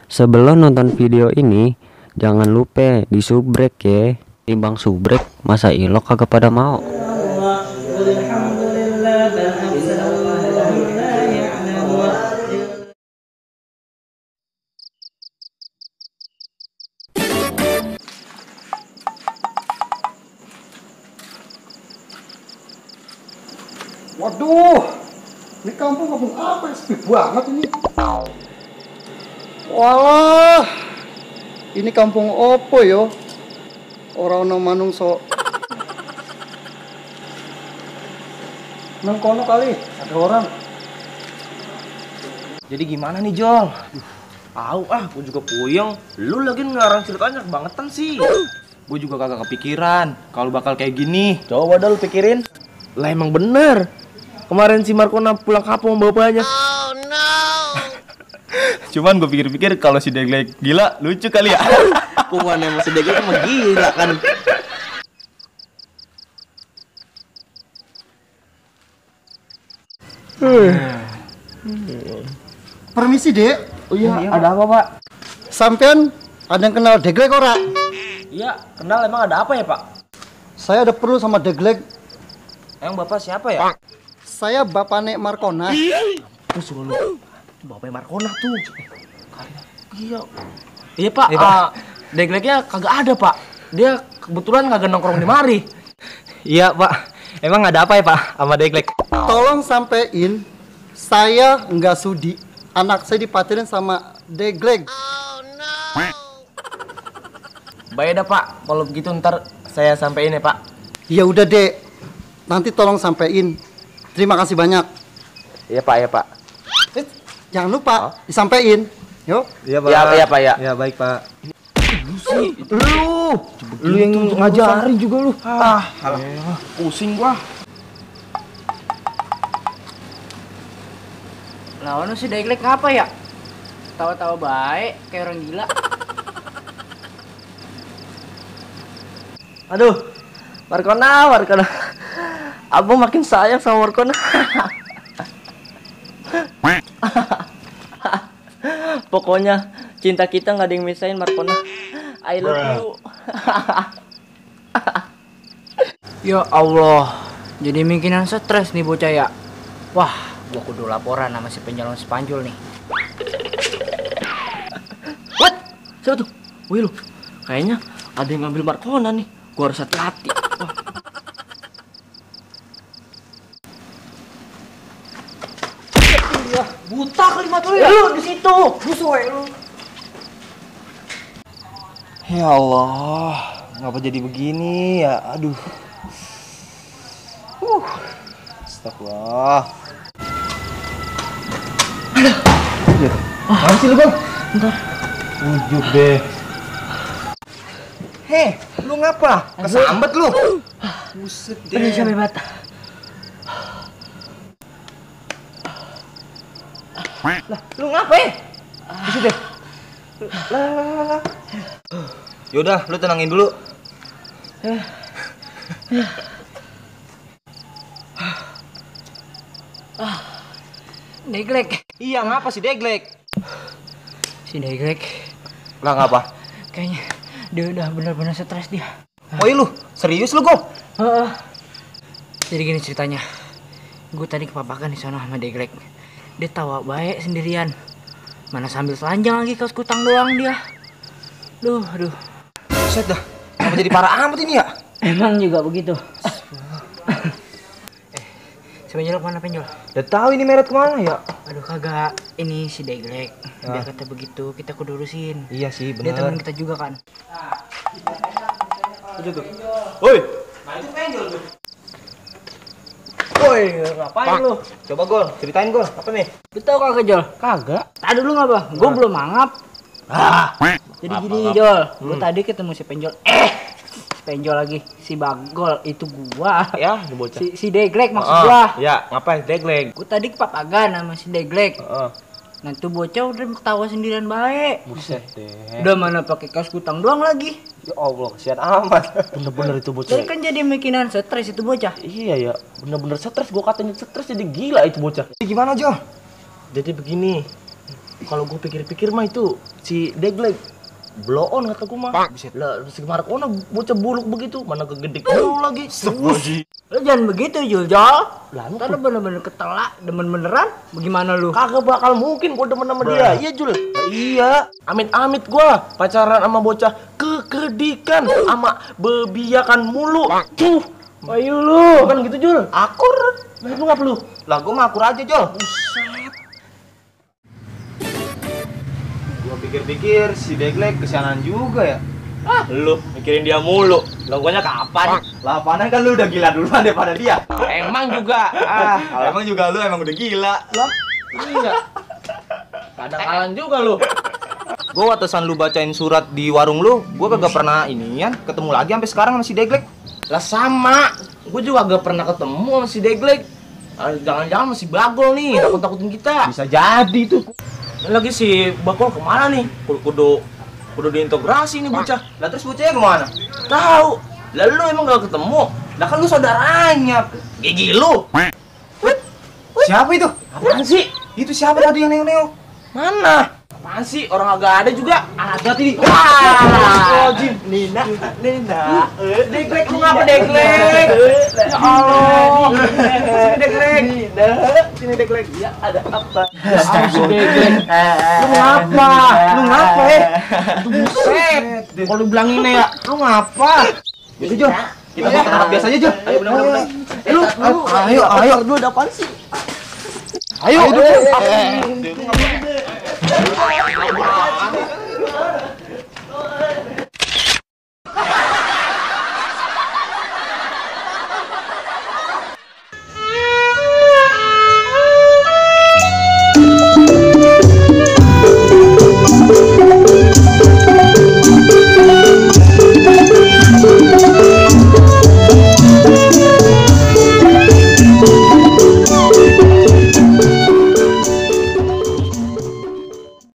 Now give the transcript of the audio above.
Sebelum nonton video ini, jangan lupa di subrek ya. Timbang subrek, masa ilok kagak pada mau. Waduh, ini kampung apa ya? Sepi banget ini. Walah, ini kampung opo yo? Orang no manungso. Nang kono kali ada orang. Jadi gimana nih Jol? Tahu gue juga puyeng. Lu lagi ngarang ceritanya kebangetan sih. Gue juga kagak kepikiran kalau bakal kayak gini. Coba dah lu pikirin. Lah emang bener. Kemarin si Markona pulang kampung bawa bapaknya. Oh no. Cuman gue pikir-pikir kalau si Deglek gila lucu kali ya. Kuman emang si Deglek emang gila kan. Permisi, Dek. Oh iya, ada apa Pak? Sampean ada yang kenal Deglek ora? Iya, kenal emang ada apa ya Pak? Saya ada perlu sama Deglek. Emang Bapak siapa ya? Saya bapaknya Markona. Terus lu Bapak Markona tuh. Iya. Iya Pak, Degleknya kagak ada Pak. Dia kebetulan kagak nongkrong di mari. Iya Pak. Emang ada apa ya Pak sama Deglek? Tolong sampein, saya nggak sudi anak saya dipacarin sama Deglek. Baik dah Pak, kalau begitu ntar saya sampein ya Pak. Ya udah, Dek. Nanti tolong sampein. Terima kasih banyak. Iya Pak, ya Pak. Jangan lupa disampein. Yuk. Iya Pak. Iya Pak ya. Ya baik Pak. Lu sih, lu yang ngajarin juga lu. Alah, pusing gua. Lawan si Deglek ngapa ya? Tawa-tawa baik kayak orang gila. Aduh, Markona. Abang makin sayang sama Markona. Pokoknya cinta kita nggak ada yang misahin Markona. I love you. Ya Allah, jadi mikiran stres nih bocah ya. Wah, gua kudu laporan sama si penjalan Spanjol nih. What? Siapa tuh? Wih lu, kayaknya ada yang ngambil Markona nih. Gua harus hati-hati. Wah. Buta kali mata lu ya? Lu di situ. Busuk lu. Ya Allah, ngapa jadi begini ya? Aduh. Astagfirullah. Mana sih lu, Bang? Bentar. Ujuk deh. Heh, lu ngapa? Kesambet lu. Buset deh. Udah sampai bata. Lah, lu ngapain? Buset deh. Lah. Yaudah, lu tenangin dulu. Deglek. Iya, ngapa sih Deglek? Si Deglek Lah ngapa? kayaknya dia udah benar-benar stres dia. Woi lu, serius lu, Go? Jadi gini ceritanya. Gue tadi kepapakan di sana sama Deglek. Dia tawa baik sendirian. Mana sambil telanjang lagi kaos kutang doang dia. Aduh. Buset dah. Kenapa jadi parah amat ini ya? Emang juga begitu. Si penjual mana penjual? Udah tahu ini meret kemana ya? Aduh kagak. Ini si Deglek. Biar kata begitu kita kudu urusin. Iya sih, Dia benar. teman kita juga kan. Woi. Nah itu penjual tuh. Woi, ngapain lu? Coba Gol, ceritain Gol, apa nih? Lu tau kagak Jol? Kagak. Tadi dulu ngapa? Gue belum mangap. Jadi gini Jol, gue tadi ketemu si penjual. Penjual lagi si Bagol itu gua. Ya, bocah. Si Deglek maksud gua. Ya, ngapain Deglek? Gue tadi kepapagan sama si Deglek. Heeh. Nah tuh bocah udah ketawa sendirian baik. Buset deh. Udah mana pakai kaos kutang doang lagi. Ya Allah, kesian amat. Bener-bener itu bocah. Jadi kan jadi mikiran stres itu bocah. Iya ya, bener-bener stres. Gua katanya stres jadi gila itu bocah. Gimana Jo? Jadi begini, Kalau gue pikir-pikir mah itu si Degleg blow on kata gue mah. Lah si Markona bocah buluk begitu, mana kegedik dulu lagi. Lu jangan begitu Jul, Jol. Lah lu Karena bener-bener ketelak, demen beneran. Bagaimana lu? kagak bakal mungkin gue demen sama dia. Iya Jul. Iya. Amit-amit gue pacaran sama bocah kekedikan sama bebiakan mulu. Ayo lu. Bukan gitu Jul. Akur. Lah lu ngapa lu? Lah gue mah akur aja Jul. Gua pikir-pikir si Degleg kesianan juga ya. Lu mikirin dia mulu. Logonya kapan? Lah apaan kan lu udah gila duluan daripada dia. Emang juga. Emang juga lu emang udah gila. Lah, iya. Kadang-kadang juga lu. Gua watasan lu bacain surat di warung lu, gua kagak pernah inian ketemu lagi sampai sekarang sama si Degleg. Lah sama. Gua juga gak pernah ketemu sama si Degleg. Jangan-jangan masih bagol nih, takut-takutin kita. Bisa jadi tuh. Lagi si Bakol kemana nih? Kudu diintegrasi nih bocah. Lah terus bocahnya kemana? Tahu. Lah lu emang gak ketemu? Lah kan lu saudaranya. Gigi lu. Siapa itu? Apaan sih? Itu siapa tadi yang neo-neo? Mana? Apaan sih? Orang agak ada juga. Ada tadi. Wah, Jim. Nina. Degleg lu ngapa Degleg? Ya Allah. Sini Degleg. Sini Degleg. Ya ada apa? Si Degleg. Lu ngapa? Lu ngapa buset. Kalau lu bilang ini ya, lu ngapa? Yaudah Jo. Kita makan tempat biasa aja Jo. Ayo benar-benar. Ayo. Lu ada apaan sih? Ayo.